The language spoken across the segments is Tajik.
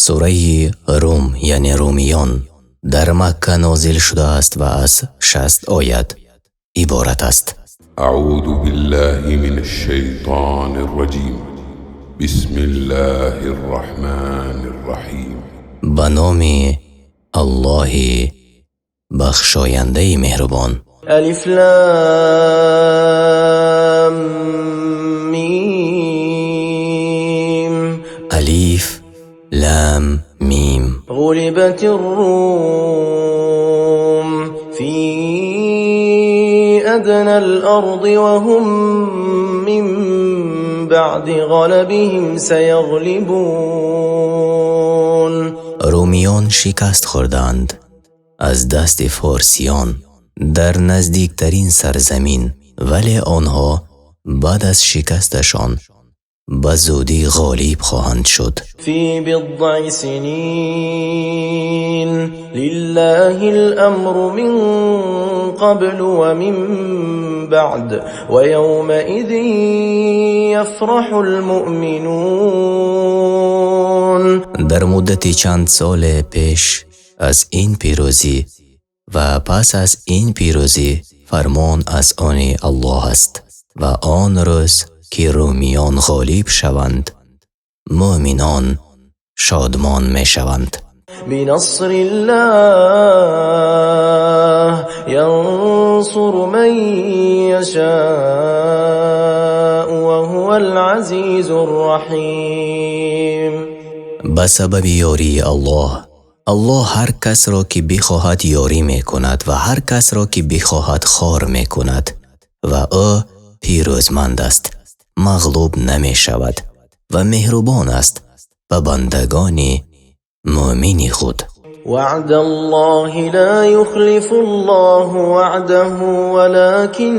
Сураи Рум, яъне Румиён, дар Макка нозил шудааст ва аз 60 оят иборат аст. أعوذ بالله من الشيطان الرجيم. بسم الله الرحمن الرحيم. Ба номи Аллоҳи бахшояндаи меҳрубон. ألف لام ميم. Алиф, Лам, Мим. غلبت الروم في أدنى الأرض وهم من بعد غلبهم سيغلبون. Румиён шикаст хӯрдаанд аз дасти форсиён дар наздиктарин сарзамин, вале онҳо баъд аз шикасташон ба зудӣ ғолиб хоҳанд шуд. في بضع سنين. لله الأمر من قبل ومن بعد، ويومئذ يفرح المؤمنون. Дар муддати чанд соле пеш аз ин пирӯзӣ ва пас аз ин пирӯзӣ фармон аз они Аллоҳ аст ва он рӯз ки румиён ғолиб шаванд, мӯъминон шодмон мешаванд. بنصر الله، ينصر من يشاء، وهو العزيز الرحيم. Ба сабаби ёрии Аллоҳ. Аллоҳ ҳар касро ки бихоҳад ёрӣ мекунад ва ҳар касро ки бихоҳад хор мекунад ва ӯ пирӯзманд аст, мағлуб намешавад ва меҳрубон аст ба бандагони мӯъмини худ. وعد الله، لا يخلف الله وعده، ولكن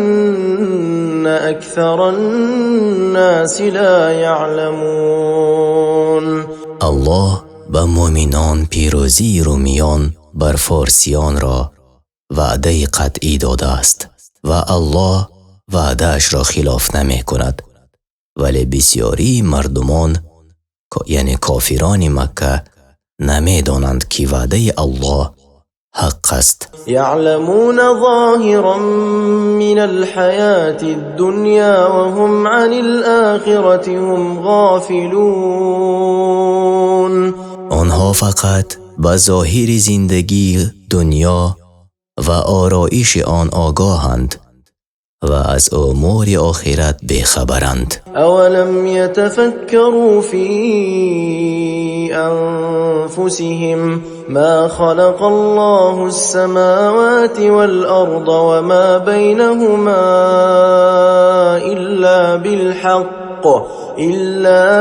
أكثر الناس لا يعلمون. Аллоҳ ба мӯъминон пирӯзии румиён бар форсиёнро ваъдаи қатъӣ додааст ва Аллоҳ ваъдаашро хилоф намекунад, вале бисёрии мардумон, яъне кофирони Макка, намедонанд, ки ваъдаи Аллоҳ ҳақ аст. يعلمون ظاهرا من الحياة الدنيا وهم عن الآخرة هم غافلون. Онҳо фақат ба зоҳири зиндагии дунё ва ороиши он огоҳанд ва аз умури охират бехабаранд. أولم يتفكروا في أنفسهم ما خلق الله السماوات والأرض وما بينهما إلا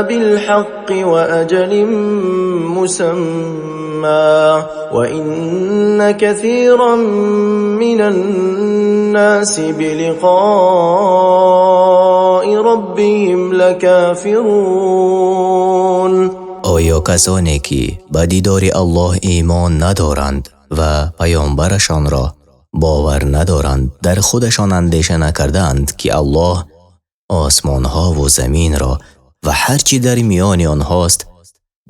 بالحق وأجل مسمى، وإن كثيرا من الناس بلقاء ربهم لكافرون. Оё касоне ки ба дидори Аллоҳ имон надоранд ва паёмбарашонро бовар надоранд, дар худашон андеша накардаанд, ки Аллоҳ осмонҳову заминро ва ҳар чӣ дар миёни онҳост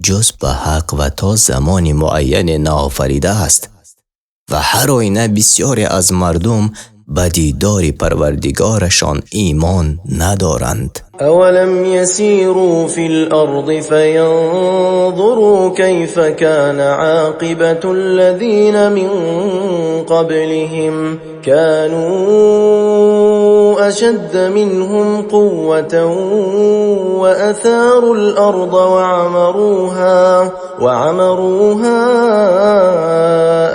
ҷуз ба ҳақ ва то замони муайяне наофаридааст ва ҳар оина бисёре аз мардум ба дидори Парвардигорашон имон надоранд? أولم يسيروا في الأرض فينظروا كيف كان عاقبة الذين من قبلهم؟ كانوا أشد منهم قوة وأثاروا الأرض وعمروها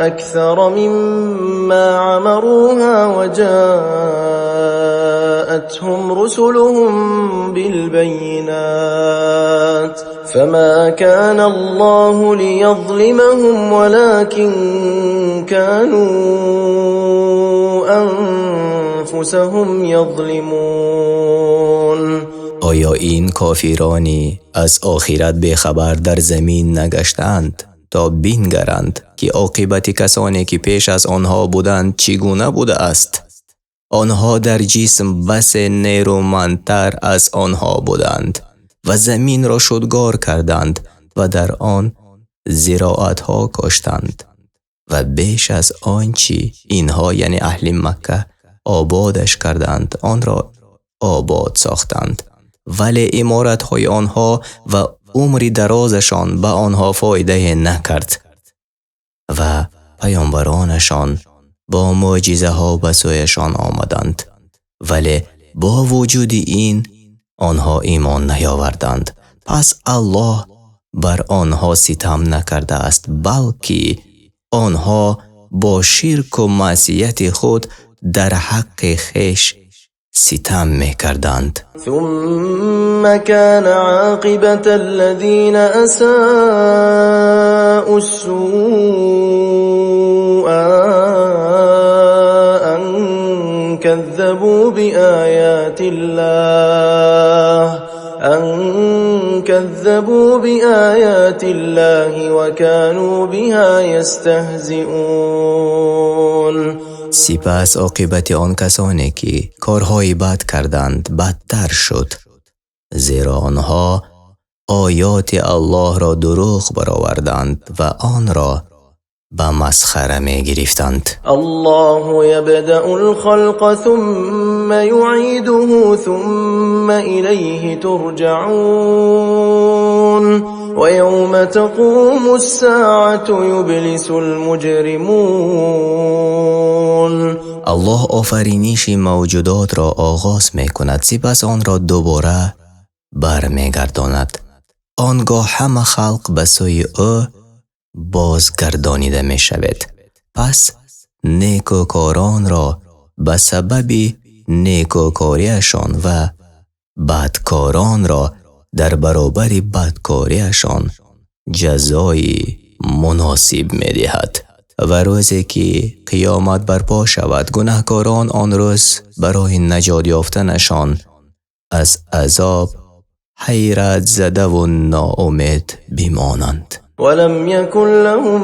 أكثر مما عمروها، وجاءتهم رسلهم بالبينات، فما كان الله ليظلمهم، ولكن كانوا أنفسهم يظلمون. Оё ин кофирони аз охират бехабар дар замин нагаштаанд, то бингаранд, ки оқибати касоне ки пеш аз онҳо буданд, чӣ гуна будааст? Онҳо дар ҷисм басе нерӯмандтар аз онҳо буданд ва заминро шудгор карданд ва дар он зироатҳо коштанд ва беш аз он чи инҳо, яъне аҳли Макка, ободаш карданд, онро обод сохтанд. Вале иморатҳои онҳо ва умри дарозашон ба онҳо фоидае накард ва паёмбаронашон бо мӯъҷизаҳо ба сӯяшон омаданд. Вале бо вуҷуди ин онҳо имон наоварданд. Пас Аллоҳ бар онҳо ситам накардааст, балки онҳо бо ширку маъсияти худ дар ҳаққи хеш ситам мекарданд. ثم كان عاقبة الذين أساءوا السوء أن كذبوا بآيات الله وكانوا بها يستهزئون. Сипас оқибати он касоне ки корҳои бад карданд, бадтар шуд, зеро онҳо оёти Аллоҳро дурӯғ бароварданд ва онро ба масхара мегирифтанд. الله يبدأ الخلق ثم يعيده ثم إليه ترجعون ويوم تقوم الساعة يبلس المجرمون. Аллоҳ офариниши мавҷудотро оғоз мекунад, сипас онро дубора бармегардонад. Он гоҳ ҳама халқ ба сӯи ӯ бозгардонида мешавед. Пас некӯкоронро ба сабаби некӯкориашон ва бадкоронро дар баробари бадкориашон ҷазои муносиб медиҳад. Ва рӯзе ки қиёмат барпо шавад, гунаҳкорон он рӯз барои наҷот ёфтанашон аз азоб ҳайратзадаву ноумед бимонанд. ولم يكن لهم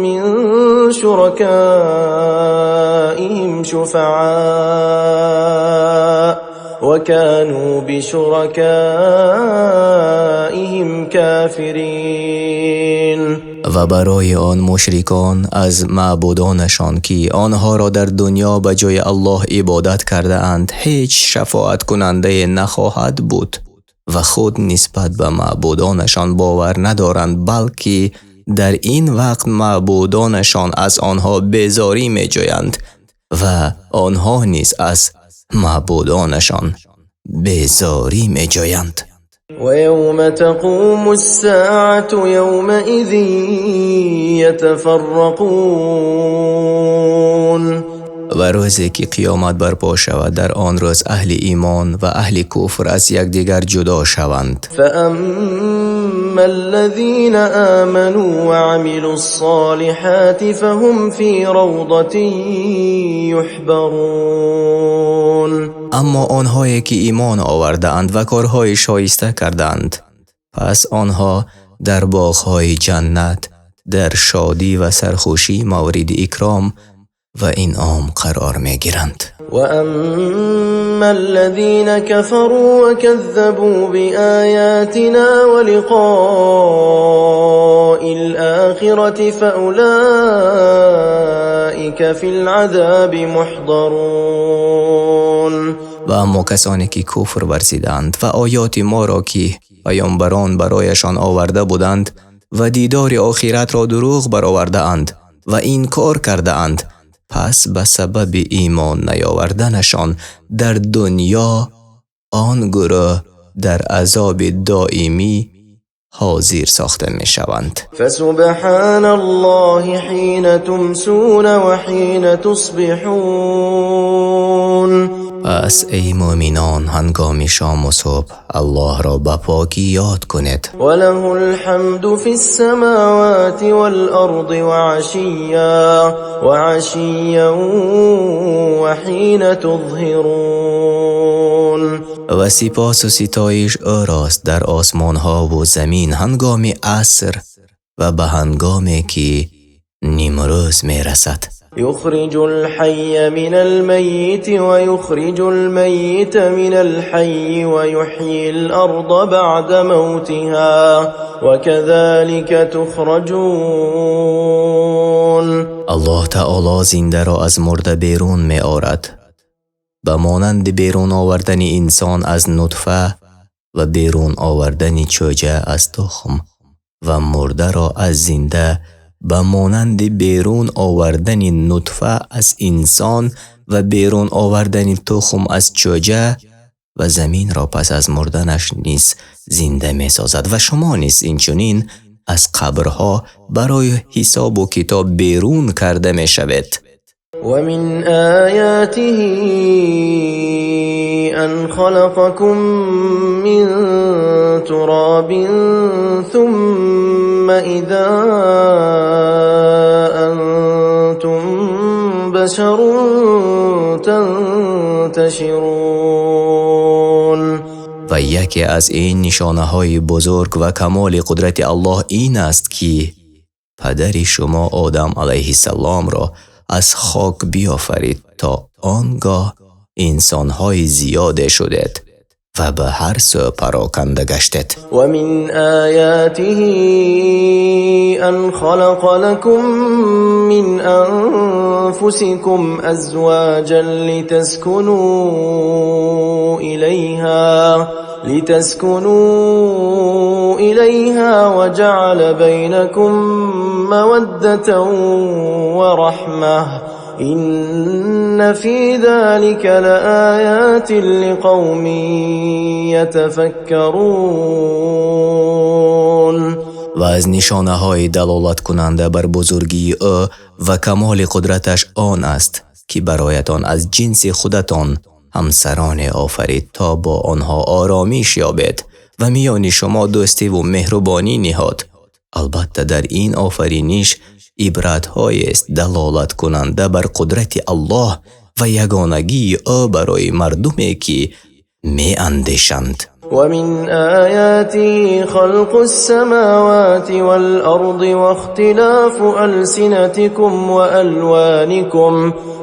من شركائهم شفعاء وكانوا بشركائهم كافرين. Ва барои он мушрикон аз маъбудонашон, ки онҳоро дар дунё ба ҷои Аллоҳ ибодат кардаанд, ҳеҷ шафоаткунандае нахоҳад буд ва худ нисбат ба маъбудонашон бовар надоранд, балки дар ин вақт маъбудонашон аз онҳо безорӣ меҷӯянд ва онҳо низ аз маъбудонашон безорӣ меҷӯянд. ويوم تقوم الساعة يومئذ يتفرقون. Ва рӯзе ки қиёмат барпо шавад, дар он рӯз аҳли имон ва аҳли куфр аз якдигар ҷудо шаванд. فأما الذين آمنوا وعملوا الصالحات فهم في روضة يحبرون. Аммо онҳое ки имон овардаанд ва корҳои шоиста кардаанд, пас онҳо дар боғҳои ҷаннат дар шодӣ ва сархушӣ мавриди икром ва инъом қарор мегиранд. وأما الذين كفروا وكذبوا بآياتنا ولقاء الآخرة فأولئك في العذاب محضرون. Ва аммо касоне ки куфр варзиданд ва оёти моро, ки паёмбарон барояшон оварда буданд, ва дидори охиратро дурӯғ баровардаанд ва инкор кардаанд, пас ба сабаби имон наёварданашон дар дунё он гурӯҳ дар азоби доимӣ ҳозир сохта мешаванд. فسبحان الله حين تمسون وحين تصبحون. Пас эй мӯъминон, ҳангоми шому субҳ Аллоҳро ба покӣ ёд кунед. وله الحمد في السماوات والأرض وعشيا وحين تظهرون. Ва сипосу ситоиш ӯрост дар осмонҳову замин ҳангоми аср ва ба ҳангоме ки нимрӯз мерасад. يخرج الحي من الميت ويخرج الميت من الحي ويحيي الأرض بعد موتها وكذلك تخرجون. Аллоҳ таоло зиндаро аз мурда берун меорад, ба монанди берун овардани инсон аз нутфа ва берун овардани чӯҷа аз тухм, ва мурдаро аз зинда ба монанди берун овардани нутфа аз инсон ва берун овардани тухм аз чӯҷа, ва заминро пас аз мурданаш низ зинда месозад, ва шумо низ инчунин аз қабрҳо барои ҳисобу китоб берун карда мешавед. ومن آياته أن خلقكم من تراب ثم إذا أنتم بشر تنتشرون. Ва яке аз ин нишонаҳои бузург ва камоли қудрати Аллоҳ ин аст, ки падари шумо Одам алайҳиссаломро аз хок биёфарид, то он гоҳ инсонҳои зиёде шудед ва ба ҳар сӯ пароканда гаштед. ومن آياته أن خلق لكم من أنفسكم أزواجا لتسكنوا إليها وجعل بينكم مودة ورحمة إن في ذلك لآيات لقوم يتفكرون. Ва аз нишонаҳои далолаткунанда бар бузургии ӯ ва камоли қудраташ он аст, ки бароятон аз ҷинси худатон ҳамсароне офарид, то бо онҳо оромиш ёбед ва миёни шумо дӯстиву меҳрубонӣ ниҳод. Албатта, дар ин офариниш ибратҳоест далолаткунанда бар қудрати Аллоҳ ва ягонагии ӯ барои мардуме, ки меандешанд. ومن آياته خلق السماوات والأرض واختلاف ألسنتكم وألوانكم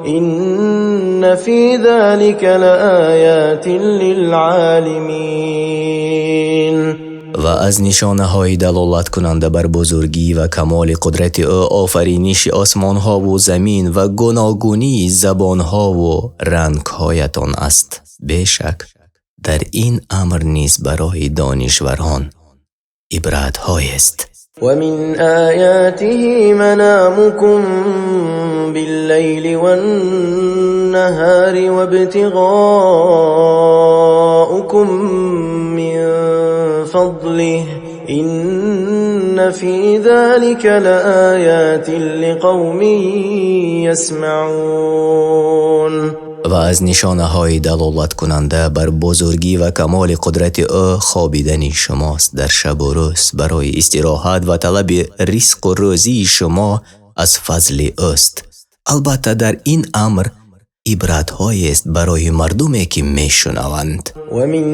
إن في ذلك لآيات للعالمين. Ва аз нишонаҳои далолаткунанда бар бузургӣ ва камоли қудрати ӯ офариниши осмонҳову замин ва гуногунии забонҳову рангҳоятон аст. Бешак, дар ин амр низ барои донишварон ибратҳоест. ومن آياته منامكم بالليل والنهار وابتغاؤكم من فضله إن في ذلك لآيات لقوم يسمعون. Ва аз нишонаҳои далолаткунанда бар бузургӣ ва камоли қудрати ӯ хобидани шумост дар шабу рӯз барои истироҳат ва талаби ризқу рӯзии шумо аз фазли ӯст. Албатта, дар ин амр ибратҳоест барои мардуме, ки мешунаванд. ومن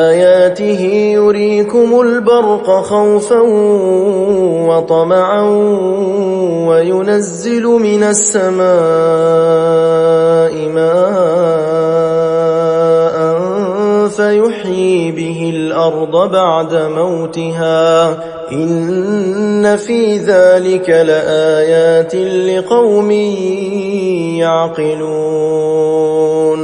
آياته يريكم البرق خوفا وطمعا وينزل من السماء ماء فيحيي به الأرض بعد موتها إن في ذلك لآيات لقوم يعقلون.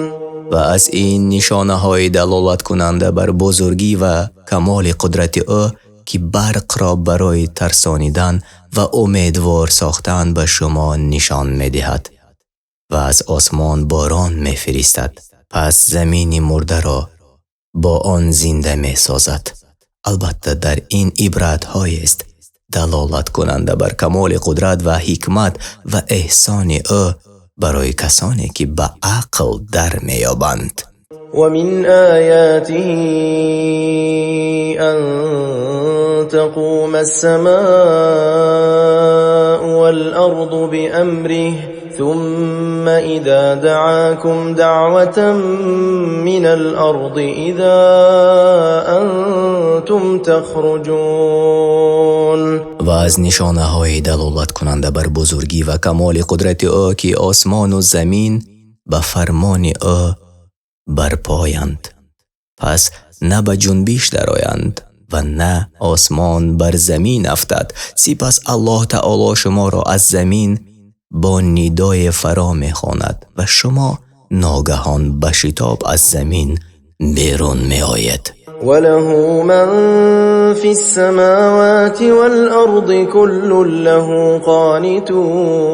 Ва аз ин нишонаҳои далолаткунанда бар бузургӣ ва камоли қудрати ӯ, ки барқро барои тарсонидан ва умедвор сохтан ба шумо нишон медиҳад ва аз осмон борон мефиристад, пас замини мурдаро бо он зинда месозад. Албатта, дар ин ибратҳоест далолаткунанда бар камоли қудрат ва ҳикмат ва эҳсони ӯ барои касоне, ки ба ақл дар меёбанд. ومن آياته أن تقوم السماء والأرض بأمره ثم إذا دعاكم دعوة من الأرض إذا أنتم تخرجون. Ва аз нишонаҳои далолаткунанда бар бузургӣ ва камоли қудрати ӯ, ки осмон ва замин ба фармони ӯ барпоянд, пас на ба ҷунбиш дароянд ва на осмон бар замин афтад. Сипас Аллоҳи таъоло шуморо аз замин бо нидое фаро мехонад ва шумо ногаҳон ба шитоб аз замин берун меоед. وله من في السماوات والأرض كل له قانتون.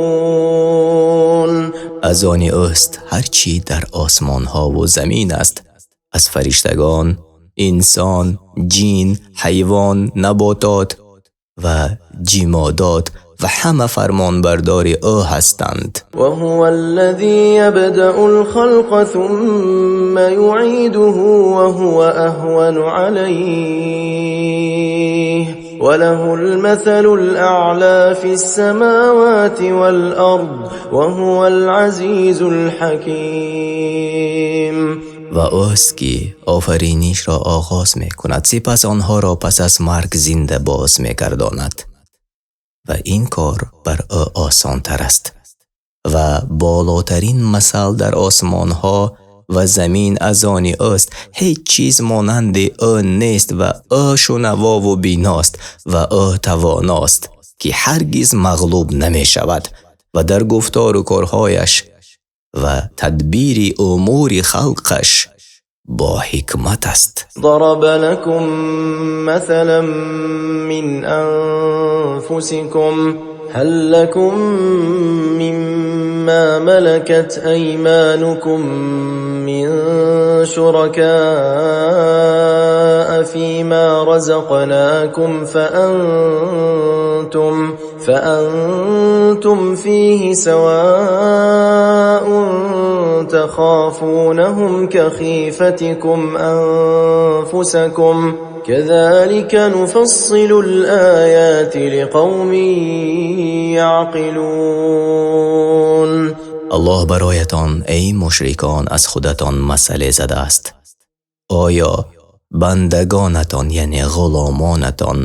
Аз они ӯст ҳар чи дар осмонҳо ва замин аст, аз фариштагон, инсон, ҷин, ҳайвон, наботот ва ҷамодот ва ҳама фармонбардори ӯ ҳастанд. وهو الذي يبدأ الخلق ثم يعيده وهو أهون عليه وله المثل الأعلى في السماوات والأرض وهو العزيز الحكيم. Ва ӯст ки офаринишро оғоз мекунад, сипас онҳоро пас аз марг зинда боз мегардонад ва ин кор бар ӯ осонтар аст ва болотарин масал дар осмонҳо ва замин аз они ӯст. Ҳеҷ чиз монанди ӯ нест ва ӯ шунаво ва биност ва ӯ тавоност, ки ҳаргиз мағлуб намешавад ва дар гуфтор ва корҳояш ва тадбири умури халқаш бо ҳикмат аст. ضرب لكم مثلا من أنفسكم هل لكم مما ملكت أيمانكم من شركاء فيما رزقناكم فأنتم فيه سواء تخافونهم كخيفتكم أنفسكم كذلك نفصل الآيات لقوم يعقلون. Аллоҳ бароятон, эй мушрикон, аз худатон масъала задааст. Оё бандагонатон, яъне ғуломонатон,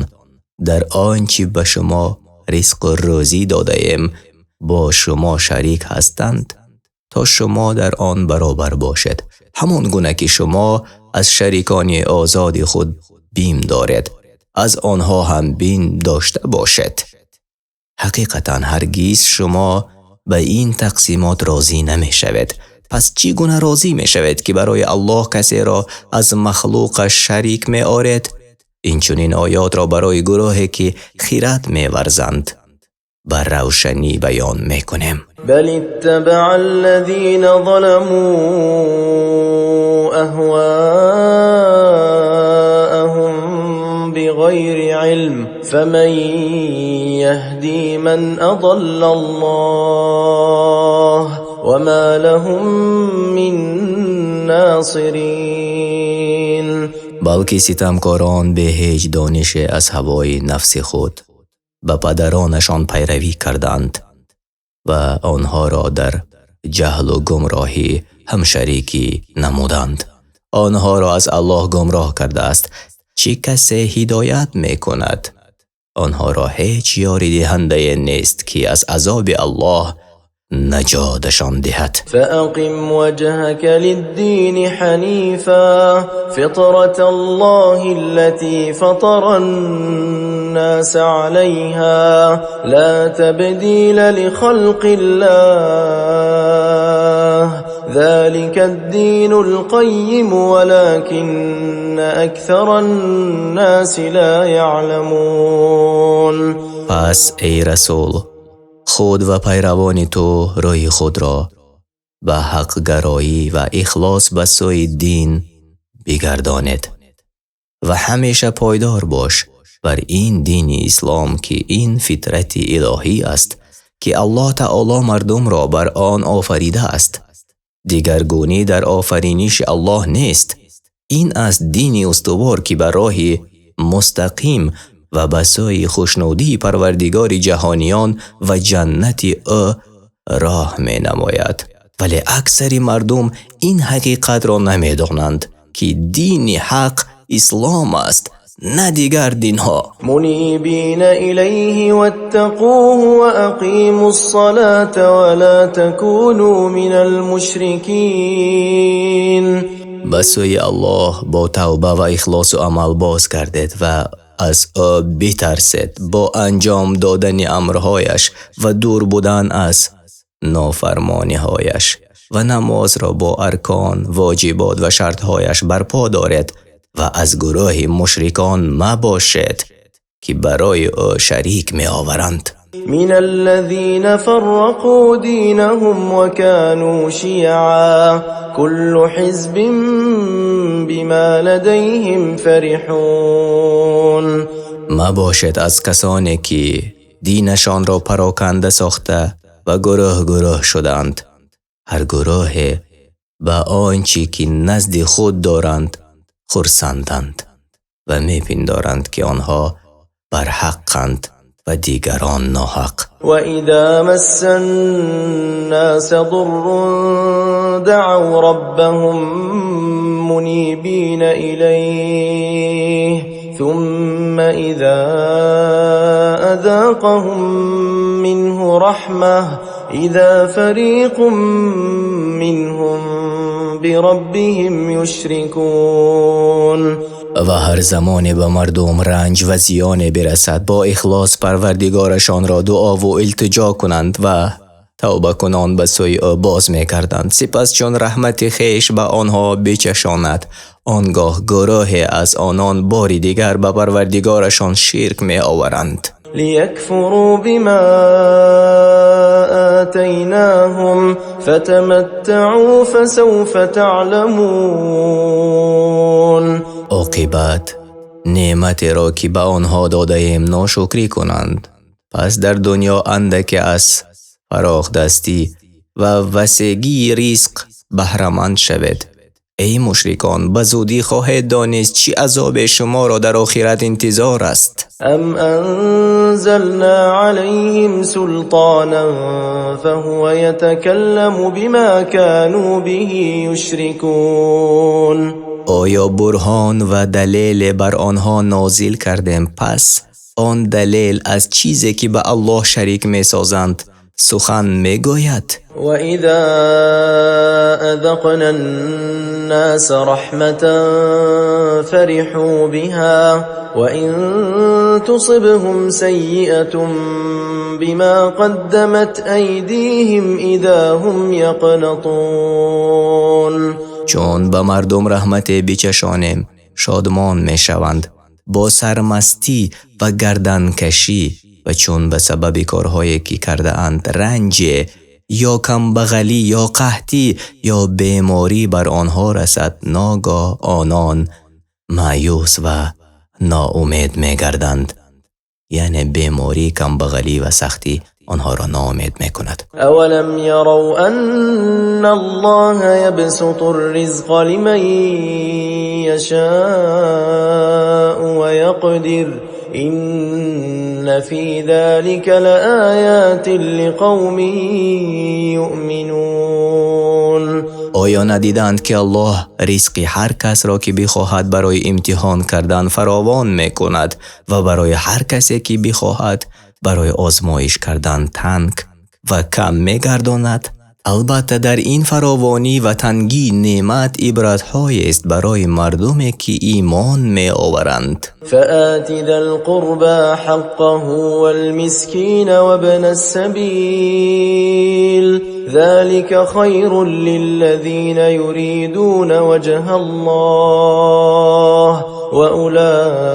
дар он чи ба шумо ризқу рӯзӣ додаем бо шумо шарик ҳастанд, то шумо дар он баробар бошед, ҳамон гуна ки шумо аз шарикони озоди худ бим доред, аз онҳо ҳам бим дошта бошед? Ҳақиқатан ҳаргиз шумо ба ин тақсимот розӣ намешавед. Пас чӣ гуна розӣ мешавед, ки барои Аллоҳ касеро аз махлуқаш шарик меоред? Инчунин оятҳоро барои гурӯҳе ки хирад меварзанд ба равшанӣ баён мекунем. بل اتبع الذين ظلموا أهواءهم بغير علم فمن يهدي من أضل الله وما لهم من ناصرين. Балки ситамкорон бе ҳеҷ донише аз ҳавои нафси худ ба падаронашон пайравӣ карданд ва онҳоро дар ҷаҳлу гумроҳӣ ҳамшарикӣ намуданд. Онҳоро аз Аллоҳ гумроҳ кардааст. Чӣ касе ҳидоят мекунад? Онҳоро ҳеҷ ёридиҳандае нест, ки аз азоби Аллоҳ наҷотшон диҳад. فأقم وجهك للدين حنيفا فطرة الله التي فطر الناس عليها لا تبديل لخلق الله ذلك الدين القيم ولكن أكثر الناس لا يعلمون. Пас эй расул, худ ва пайравони ту рӯи худро ба ҳақгароӣ ва ихлос ба сӯи дин бигардонед ва ҳамеша пойдор бош бар ин дини ислом, ки ин фитрати илоҳӣ аст, ки Аллоҳ таъоло мардумро бар он офаридааст. Дигаргунӣ дар офариниши Аллоҳ нест. Ин аст дини устувор, ки ба роҳи мустақим ва ба сӯи хушнудии Парвардигори ҷаҳониён ва ҷаннати ӯ роҳ менамояд. Вале аксари мардум ин ҳақиқатро намедонанд, ки дини ҳақ ислом аст. на дигар динҳо. منيبين إليه واتقوه وأقيموا الصلاة ولا تكونوا من المشركين. Ба сӯи Аллоҳ бо тавба ва ихлосу амал боз гардед ва аз ӯ битарсед бо анҷом додани амрҳояш ва дур будан аз нофармониҳояш ва намозро бо аркон, воҷибот ва шартҳояш барпо доред ва аз гурӯҳи мушрикон мабошед, ки барои ӯ шарик меоваранд. من الذين فرقوا دينهم وكانوا شيعا كل حزب بما لديهم فرحون. Мабошед аз касоне ки динашонро пароканда сохта ва гурӯҳ гурӯҳ шуданд. Ҳар гурӯҳе ба он чӣ ки назди худ доранд хурсанданд ва мепиндоранд, ки онҳо барҳақанд ва дигарон ноҳақ. وإذا مس الناس ضر دعوا ربهم منيبين إليه ثم إذا أذاقهم منه رحمة إذا فريق منهم بربهم يشركون. Ва ҳар замоне ба мардум ранҷ ва зиёне бирасад, бо ихлос Парвардигорашонро дуову илтиҷо кунанд ва тавбакунон ба сӯи ӯ боз мекарданд. Сипас чун раҳмати хеш ба онҳо бичашонад, он гоҳ гурӯҳе аз онон бори дигар ба Парвардигорашон ширк меоваранд. ليكفروا بما آتيناهم فتمتعوا فسوف تعلمون. Оқибат неъматеро, ки ба онҳо додаем, ношукрӣ кунанд. Пас дар дунё андаке аз фарохдастӣ ва васегии ризқ баҳраманд шавед. Эй мушрикон, ба зудӣ хоҳед донист, чӣ азобе шуморо дар охират интизор аст. أم أنزلنا عليهم سلطانا فهو يتكلم بما كانوا به يشركون. Оё бурҳон ва далеле бар онҳо нозил кардем, пас он далел аз чизе, ки ба Аллоҳ шарик месозанд, сухан мегӯяд? وإذا أذقنا الناس رحمة فرحوا بها وإن تصبهم سيئة بما قدمت أيديهم إذا هم يقنطون. Чун ба мардум раҳмате бичашонем, шодмон мешаванд бо сармастӣ ва гарданкашӣ, ва чун ба сабаби корҳое, ки кардаанд, ранҷе ё камбағалӣ ё қаҳтӣ ё беморӣ бар онҳо расад, ногоҳ онон маъюс ва ноумед мегарданд. Яъне беморӣ, камбағалӣ ва сахтӣ онҳоро ноумед мекунад. أولم يروا أن الله يبسط الرزق لمن يشاء ويقدر إن في ذلك لآيات لقوم يؤمنون. Оё надиданд, ки Аллоҳ ризқи ҳар касро, ки бихоҳад, барои имтиҳон кардан фаровон мекунад ва барои ҳар касе, ки бихоҳад, барои озмоиш кардан танг ва кам мегардонад? Албатта, дар ин фаровонӣ ва тангии неъмат ибратҳоест барои мардуме, ки имон меоваранд. فآت ذا القربى حقه والمسكين وابن السبيل ذلك خير للذين يريدون وجه الله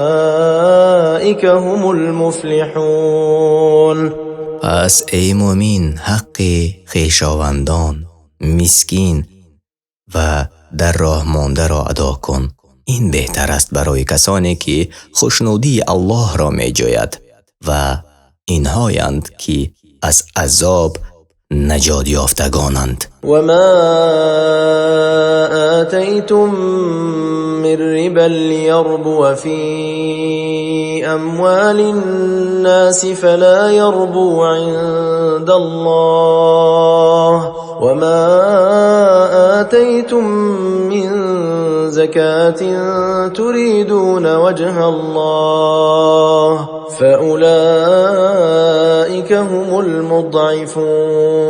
وأولئك هم المفلحون. Пас эй мӯмин, ҳаққи хешовандон, мискин ва дар роҳ мондаро адо кун. Ин беҳтар аст барои касоне, ки хушнудии Аллоҳро меҷӯяд, ва инҳоянд, ки аз азоб наҷот ёфтагонанд. وما آتيتم من ربا ليربو في أموال الناس فلا يربو عند الله وما آتيتم من زكاة تريدون وجه الله فأولئك هم المضعفون.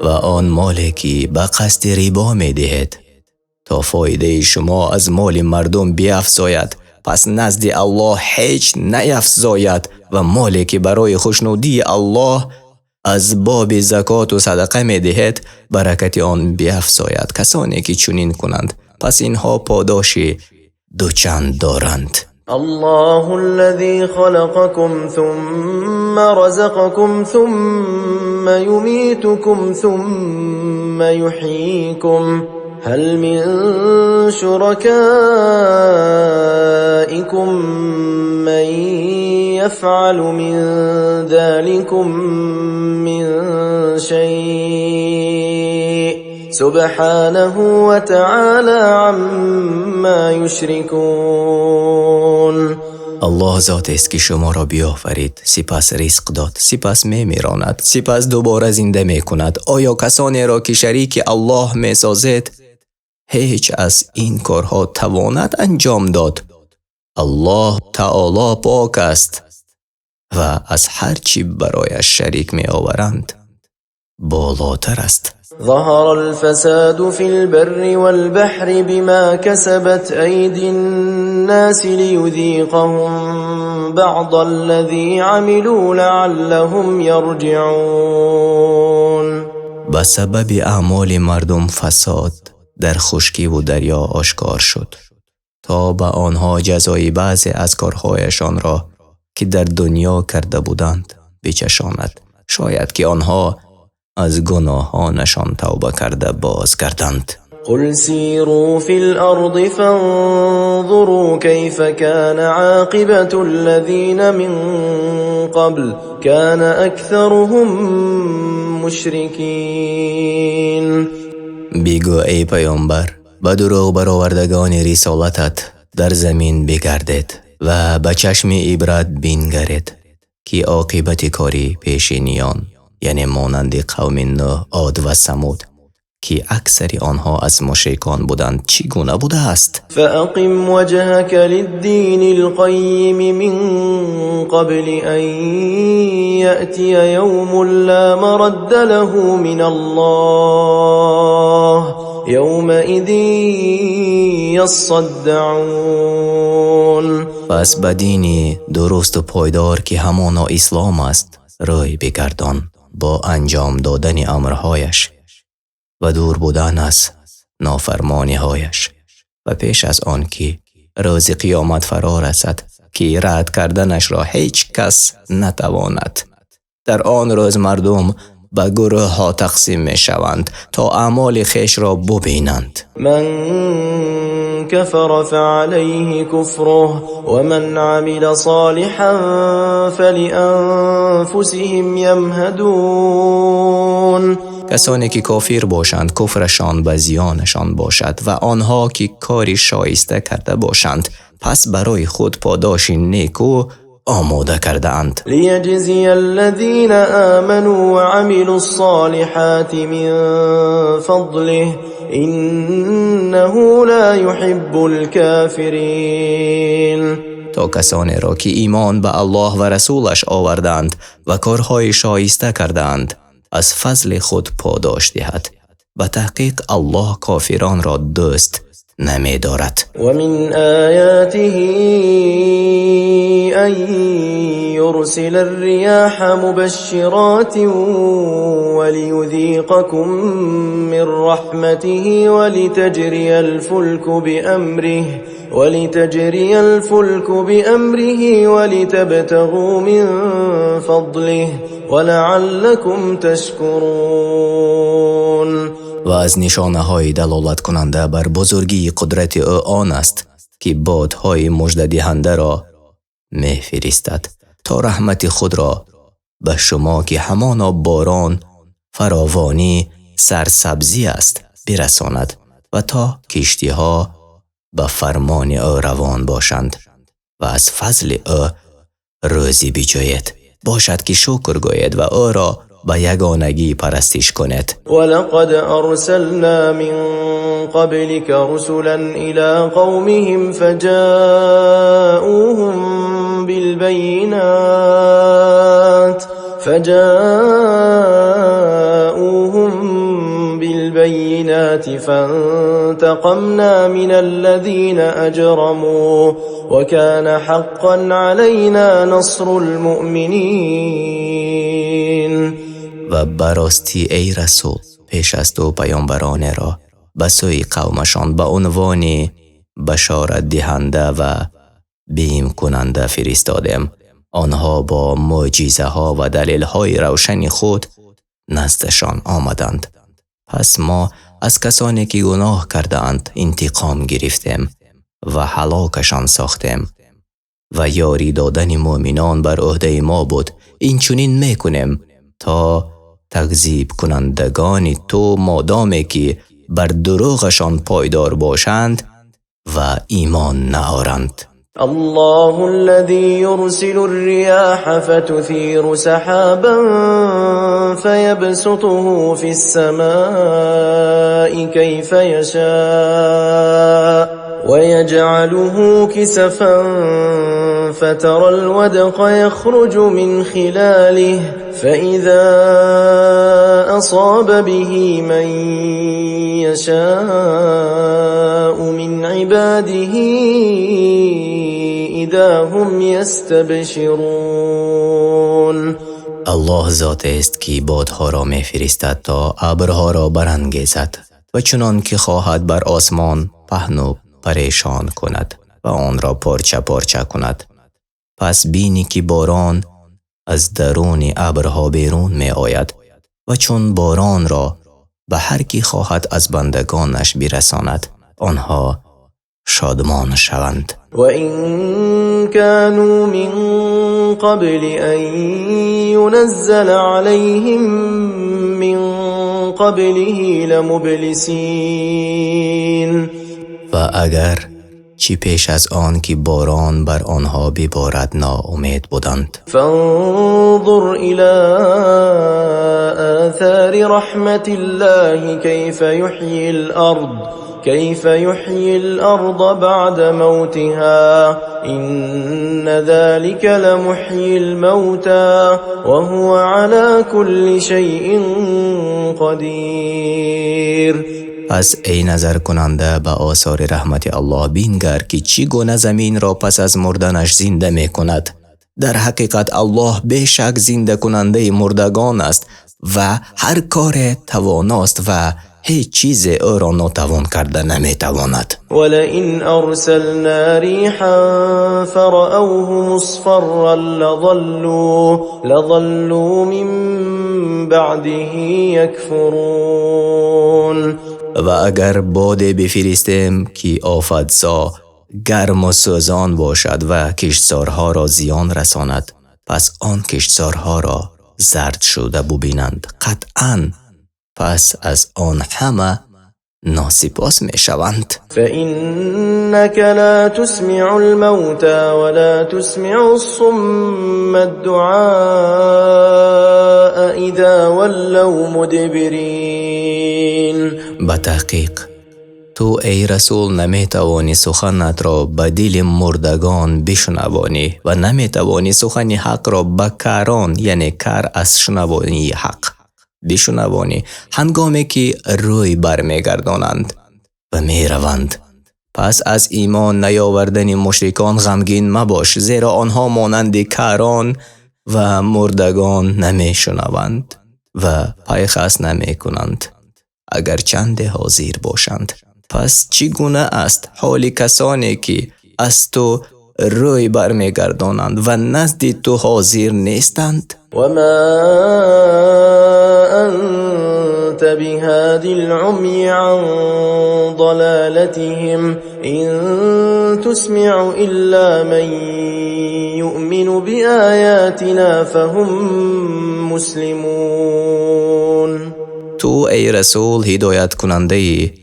Ва он моле ки ба қасди рибо медиҳед, то фоидаи шумо аз моли мардум биафзояд, пас назди Аллоҳ ҳеҷ наяфзояд, ва моле ки барои хушнудии Аллоҳ аз боби закот ва садақа медиҳед, баракати он биафзояд. Касоне ки чунин кунанд, пас инҳо подоши дучанд доранд. الله الذي خلقكم ثم رزقكم ثم يميتكم ثم يحييكم هل من شركائكم من يفعل من ذلكم من شيء سبحانه وتعالى عما يشركون. Аллоҳ зотест ки шуморо биёфарид, сипас ризқ дод, сипас мемиронад, сипас дубора зинда мекунад. Оё касонеро ки шарики Аллоҳ месозед, ҳеҷ аз ин корҳо тавонад анҷом дод? Аллоҳ таоло пок аст ва аз ҳар чӣ барояш шарик меоваранд болотар аст. ظهر الفساد في البر والبحر بما كسبت أيدي الناس ليذيقهم بعض الذي عملوا لعلهم يرجعون. Ба сабаби аъмоли мардум фасод дар хушкиву дарё ошкор шуд, то ба онҳо ҷазои баъзе аз корҳояшонро, ки дар дунё карда буданд, бичашонад, шояд ки онҳо аз гуноҳонашон тавба карда бозгарданд. قل سيروا في الأرض فانظروا كيف كان عاقبة الذين من قبل كان أكثرهم مشركين. Бигӯ, эй паёмбар, ба дурӯғ баровардагони рисолатат: дар замин бигардед ва ба чашми ибрат бингаред, ки оқибати кори пешиниён, яъне монанди қавми Нӯҳ, Од ва Самуд, ки аксари онҳо аз мушрикон буданд, чӣ гуна будааст. فأقم وجهك للدين القيم من قبل أن يأتي يوم لا مرد له من الله يومئذ يصدعون. Пас ба дини дурусту пойдор, ки ҳамоно ислом аст, рӯй бигардон бо анҷом додани амрҳояш ва дур будан аз нофармониҳояш, ва пеш аз он ки рӯзи қиёмат фаро расад, ки рад карданашро ҳеҷ кас натавонад. Дар он рӯз мардум ба гурӯҳҳо тақсим мешаванд, то аъмоли хешро бубинанд. من كفر فعليه كفره ومن عمل صالحا فلأنفسهم يمهدون. Касоне ки кофир бошанд, куфрашон ба зиёнашон бошад, ва онҳо ки кори шоиста карда бошанд, пас барои худ подоши неку омода кардаанд. ليجزي الذين آمنوا وعملوا الصالحات من فضله إنه لا يحب الكافرين. То касонеро ки имон ба Аллоҳ ва расулаш овардаанд ва корҳои шоиста кардаанд, аз фазли худ подош диҳад. Ба таҳқиқ, Аллоҳ кофиронро дӯст намедорад. ومن آياته أن يرسل الرياح مبشرات وليذيقكم من رحمته ولتجري الفلك بأمره ولتبتغوا من فضله ولعلكم تشكرون. Ва аз нишонаҳои далолаткунанда бар бузургии қудрати ӯ он аст, ки бодҳои муждадиҳандаро мефиристад, то раҳмати худро ба шумо, ки ҳамоно борон, фаровонӣ, сарсабзӣ аст, бирасонад ва то киштиҳо ба фармони ӯ равон бошанд ва аз фазли ӯ рӯзӣ биҷӯед. Бошад, ки шукр гӯед ва ӯро ба ягонагӣ парастиш кунед. ولقد أرسلنا من قبلك رسلا إلى قومهم فجاءوهم بالبينات فانتقمنا من الذين أجرموا وكان حقا علينا نصر المؤمنين. Ва ба ростӣ, эй расул, пеш аз ту паёмбаронеро ба сӯи қавмашон ба унвони башоратдиҳанда ва бимкунанда фиристодем. Онҳо бо мӯъҷизаҳо ва далелҳои равшани худ наздашон омаданд. Пас мо аз касоне ки гуноҳ кардаанд интиқом гирифтем ва ҳалокашон сохтем ва ёрӣ додани мӯъминон бар уҳдаи мо буд. Инчунин мекунем то такзибкунандагони ту модоме ки бар дурӯғашон пойдор бошанд ва имон наоранд. الله الذي يرسل الرياح فتثير سحابا فيبسطه في السماء كيف يشاء ويجعله كسفا فترى الودق يخرج من خلاله فإذا أصاب به من يشاء من عباده إذا هم يستبشرون. Аллоҳ зотест ки бодҳоро мефиристад, то абрҳоро барангезад ва чунон ки хоҳад бар осмон паҳну парешон кунад ва онро порча порча кунад. Пас бинӣ ки борон аз даруни абрҳо берун меояд ва чун боронро ба ҳар ки хоҳад аз бандагонаш бирасонад, онҳо шодмон шаванд. وإن كانوا من قبل أن ينزل عليهم من قبله لمبلسين. Ва агар чӣ пеш аз он ки борон бар онҳо биборад, ноумед буданд. فانظر إلى آثار رحمة الله كيف يحيي الأرض بعد موتها إن ذلك لمحيي الموتى وهو على كل شيء قدير. Пас эй назаркунанда, ба осори раҳмати Аллоҳ бингар, ки чӣ гуна заминро пас аз мурданаш зинда мекунад. Дар ҳақиқат Аллоҳ бешак зиндакунандаи мурдагон аст ва ҳар коре тавоност ва ҳеҷ чизе ӯро нотавон карда наметавонад. ولئن أرسلنا ريحا فرأوه مصفرا لظلوا من بعده يكفرون. Ва агар боде бифиристем, ки офатзо, гарму сӯзон бошад ва киштзорҳоро зиён расонад, пас он киштзорҳоро зард шуда бубинанд, қатъан пас аз он ҳама носипос мешаванд. فإنك لا تسمع الموتى ولا تسمع الصم الدعاء إذا ولوا مدبرين. Ба таҳқиқ ту, эй расул, наметавонӣ суханатро ба дили мурдагон бишунавонӣ ва наметавонӣ сухани ҳақро ба карон, яъне кар аз шунавонии ҳақ, бишунавонӣ, ҳангоме ки рӯй бармегардонанд ва мераванд. Пас аз имон наёвардани мушрикон ғамгин мабош, зеро онҳо монанди карон ва мурдагон намешунаванд ва пайхас намекунанд, агарчанде ҳозир бошанд. Пас чӣ гуна аст ҳоли касоне ки аз ту рӯй бармегардонанд ва назди ту ҳозир нестанд? وما أنت بهاد العمي عن ضلالتهم إن تسمع إلا من يؤمن بآياتنا فهم مسلمون. Ту, эй расул, ҳидояткунандаи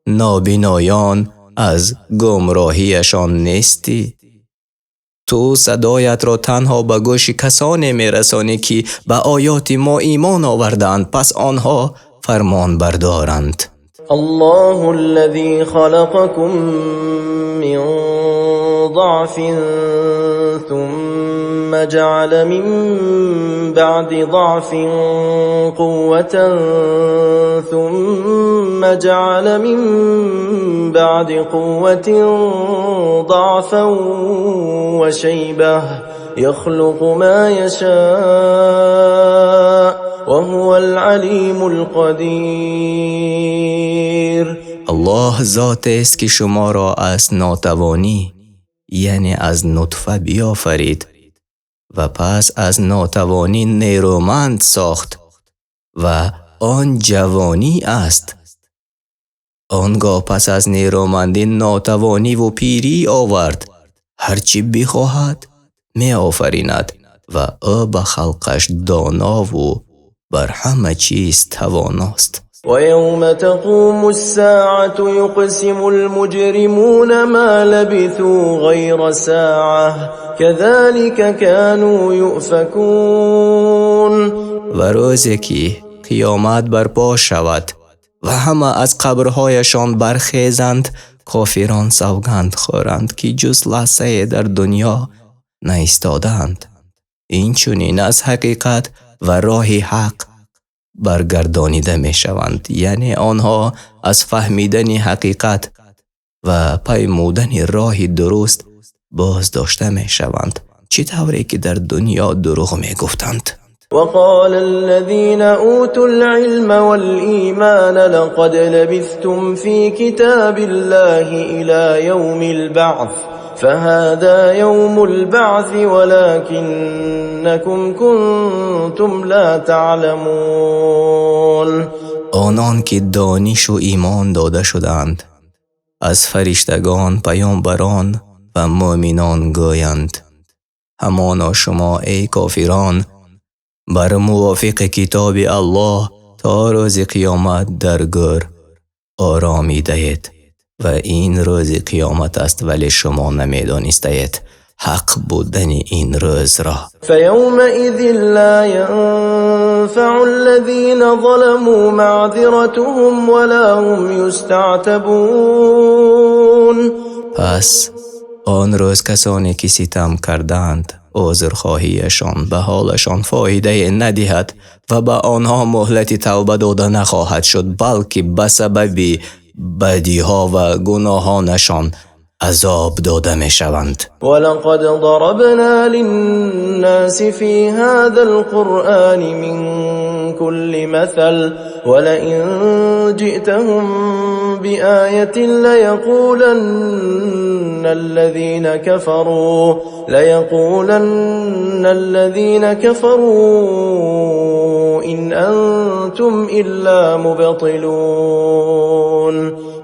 нобиноён аз гумроҳиашон нестӣ. Ту садоятро танҳо ба гӯши касоне мерасонӣ, ки ба оёти мо имон овардаанд, пас онҳо фармонбардоранд. الله الذي خلقكم من ضعف ثم جعل من بعد ضعف قوة ثم جعل من بعد قوة ضعفا وشيبة يخلق ما يشاء وهو العليم القدير. Аллоҳ зотест, ки шуморо аз нотавонӣ, яъне аз нутфа биёфарид ва пас аз нотавонӣ нерӯманд сохт ва он ҷавонӣ аст. Он гоҳ пас аз нерӯмандӣ нотавонӣ ва пирӣ овард. Ҳар чӣ бихоҳад меофаринад ва ӯ ба халқаш доно ва бар ҳама чиз тавоност. ويوم تقوم الساعة يقسم المجرمون ما لبثوا غير ساعة كذلك كانوا يؤفكون. Ва рӯзе ки қиёмат барпо шавад ва ҳама аз қабрҳояшон бархезанд, кофирон савганд хӯранд, ки ҷуз лаҳзае дар дунё наистодаанд. Инчунин аз ҳақиқат ва роҳи ҳақ баргардонида мешаванд, яъне онҳо аз фаҳмидани ҳақиқат ва паймудани роҳи дуруст боздошта мешаванд, чӣ тавре ки дар дунё дурӯғ мегуфтанд. وقال الذين أوتوا العلم والإيمان لقد لبثتم في كتاب الله إلى يوم البعث فهذا يوم البعث ولكنكم كنتم لا تعلمون. Онон ки донишу имон дода шудаанд аз фариштагон, паёмбарон ва мӯъминон гӯянд: ҳамоно шумо, эй кофирон, бар мувофиқи китоби Аллоҳ то рӯзи қиёмат дар гӯр оромидаед ва ин рӯзи қиёмат аст, вале шумо намедонистаед ҳақ будани ин рӯзро. فيومئذ لا ينفع الذين ظلموا معذرتهم ولا هم يستعتبون. Пас он рӯз касоне ки ситам кардаанд, узрхоҳиашон ба ҳолашон фоидае надиҳад ва ба онҳо муҳлати тавба дода нахоҳад шуд, балки ба сабаби бадиҳо ва гуноҳонашон азоб дода мешаванд. ولقد ضربنا للناس في هذا القرآن من كل مثل ولئن جئتهم بآية ليقولن الذين كفروا إن أنتم إلا مبطلون.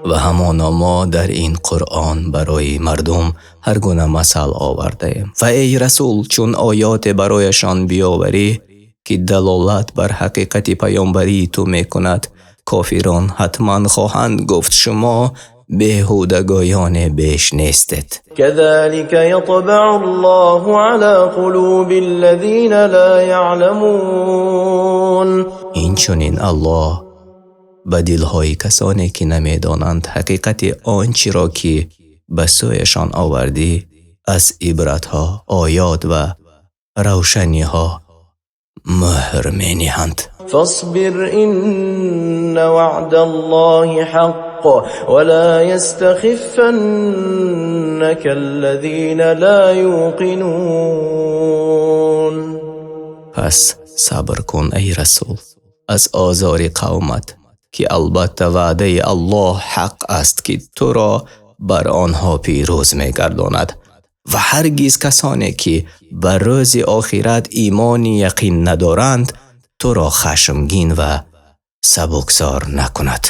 Ва ҳамоно мо дар ин Қуръон барои мардум ҳар гуна масал овардаем. Ва эй расул, чун оёте барояшон биёварӣ, ки далолат бар ҳақиқати паёмбарии ту мекунад, кофирон ҳатман хоҳанд гуфт: шумо беҳудагӯёне беш нестед. كذلك يطبع الله على قلوب الذين لا يعلمون. Инчунин Аллоҳ ба дилҳои касоне ки намедонанд ҳақиқати он чиро ки ба сӯяшон овардӣ аз ибратҳо, оёт ва равшаниҳо мӯҳр мениҳанд. فاصبر إن وعد الله حق ولا يستخفنك الذين لا يوقنون. Пас сабр кун, эй расул, аз озори қавмат, ки албатта ваъдаи Аллоҳ ҳақ аст, ки туро бар онҳо пирӯз мегардонад ва ҳаргиз касоне ки ба рӯзи охират имони яқин надоранд туро хашмгин ва сабуксор накунад.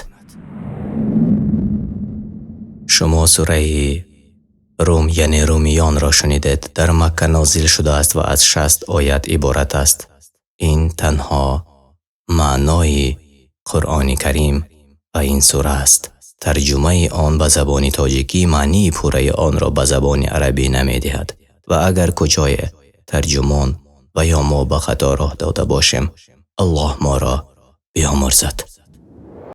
Шумо сураи Рум, яъне Румиёнро шунидед. Дар Макка нозил шудааст ва аз 60 оят иборат аст. Ин танҳо маънои Қуръони Карим ва ин сура аст. Тарҷумаи он ба забони тоҷикӣ маънии пурраи онро ба забони арабӣ намедиҳад. Ва агар куҷое тарҷумон ва ё мо ба хато роҳ дода бошем, Аллоҳ моро биёмурзад.